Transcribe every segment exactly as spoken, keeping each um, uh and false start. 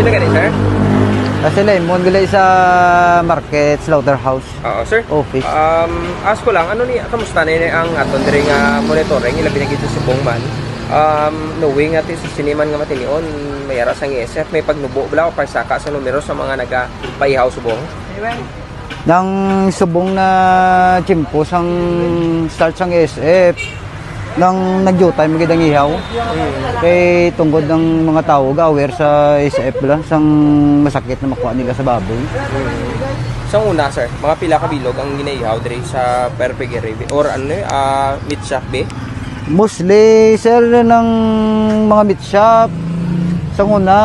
Gani, sir? Kasi Lemon, gali sa market, slaughterhouse. Oo, sir. Office. Um, ask ko lang, ano ni, kamusta ni ang aton diri nga monitoring, ilabi na gid sa subong man? Um, knowing nga ti sa siniman nga matinion, may ara sang S F, may pagnubo bala o pagsaka sa numero sa mga nagapaihaw subong? Nang subong na tiyempo sang start sang S F, nang nagyutay man gid ang ihaw. Mm. Kay tungod ang mga tawo ga-aware sa S F bala, sang masakit na makuha nila sa baboy. Mm. Sa una, sir, mga pila ka bilog ang ginaihaw diri sa Perpeguery or ano, eh, ah, meat shop, be? Mostly, sir, nang mga meat shop, sang una,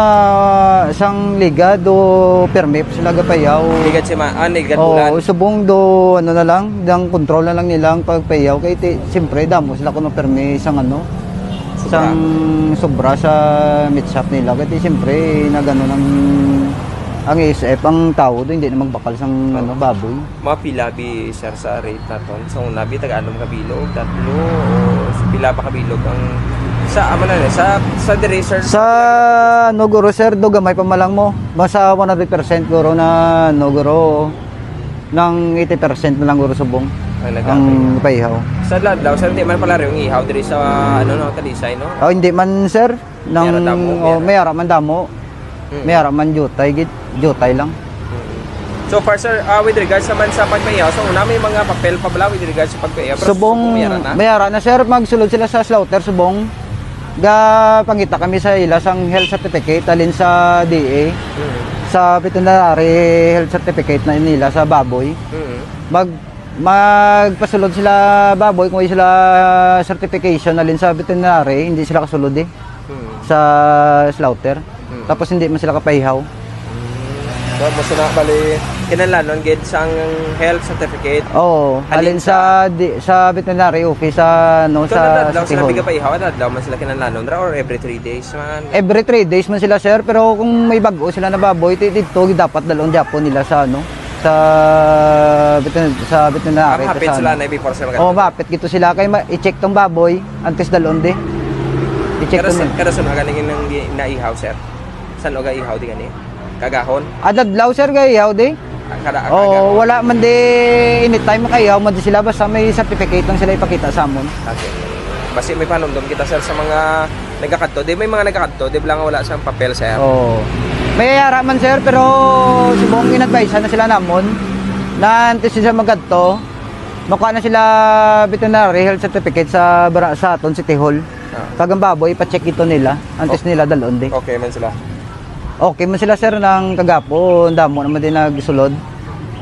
sang ligad o permi pa sila gapayaw. Ligad si ma-, ah, ligad Oo, bulan. Subong do, ano na lang, dang control na lang nila ang pagpayaw. Kay ti, siyempre, damo sila kuno permi sang ano, Sobra. sang sobra sa meat shop nila. Kay ti, siyempre, nagano nang, ang S F, ang tao do, hindi na magbakal sang, Oo. ano, baboy. Mga pila bi, sir, sa rate naton? Sa una bi, taga-anom ka bilog, tatlo, o sa pila pa ka bilog ang sa, amo na ni, sa, sa diri, sir? Sa, ano, guro, sir, do gamay pa man lang mo. Basta one hundred percent, guro, na, ano, guro, nang eighty percent na lang, guro, subong Ay, ang nagkakaroon. paihaw. Sa adlaw, sir, hindi man pala rin ihaw diri sa, ano, no, Talisay, no? Oh, hindi man, sir. Nang, May ara damo, oh, may may ara. ara man damo. Mm. May ara man jutay, gid, jutay lang. Mm. So far, sir, ah, with regards naman sa pagpaihaw, so una may mga papel pa bala with regards sa pagpaihaw, pero Subong, subong may ara na? may ara na, sir, magsulod sila sa slaughter, subong. Ga pangita kami sa ila sang health certificate, halin sa D A, Mm. sa veterinary health certificate na nila sa baboy. Mm. Mag, magpasulod sila baboy kung sila certification, halin sa veterinary, hindi sila kasulod, eh. Hmm. sa slaughter. Hmm. Tapos hindi man sila kapahihaw. Hmm. So, mo sila bali, kinahanglanon gid sang health certificate. Oo, Halin halin sa sa di, sa veterinary office sa, ano, So, sa kada adlaw City sila Hall. Bigapahihaw, kada adlaw man sila kinahanglanon ra or every three days man? Every three days man sila, sir, pero kung may bag-o sila na baboy, ti-, dito dapat dalon gyapon nila sa, ano, sa veterin-, sa veterinary, Ah, mahapit sa, sila ano. na before sila Oh, magkadto? mahapit gito sila kay ma-, i-check tong baboy. Antes dalon di. I-check Kada ko sa, na. kada sa mga galing nang gi-, naihaw, sir? San o ga ihaw di gani? Kagahon? Adadlaw, sir, ga ihaw di. Ah, kada, Oh, kagahon. wala man di anytime makaihaw man di sila, basta may certificate lang sila ipakita sa amon. Okay. Basi may panumdom kita, sir, sa mga nagakadto. Di may mga nagakadto, di bala nga wala sang papel, sir? Oh. May ara man, sir, pero subong in-advise na sila namon na antes sila magkadto, makuha na sila veterinary health certificate sa bara-, sa aton City Hall. Ah. Kag ang baboy, ipa-check ito nila, antes Oh. nila dalon di. Okay man sila. Okay man sila, sir, nang kagapo, damo naman din nagsulod.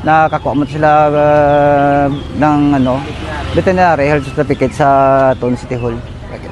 Nakakuha mo sila, ah, ng, ano, veterinary health certificate sa aton City Hall. Okay.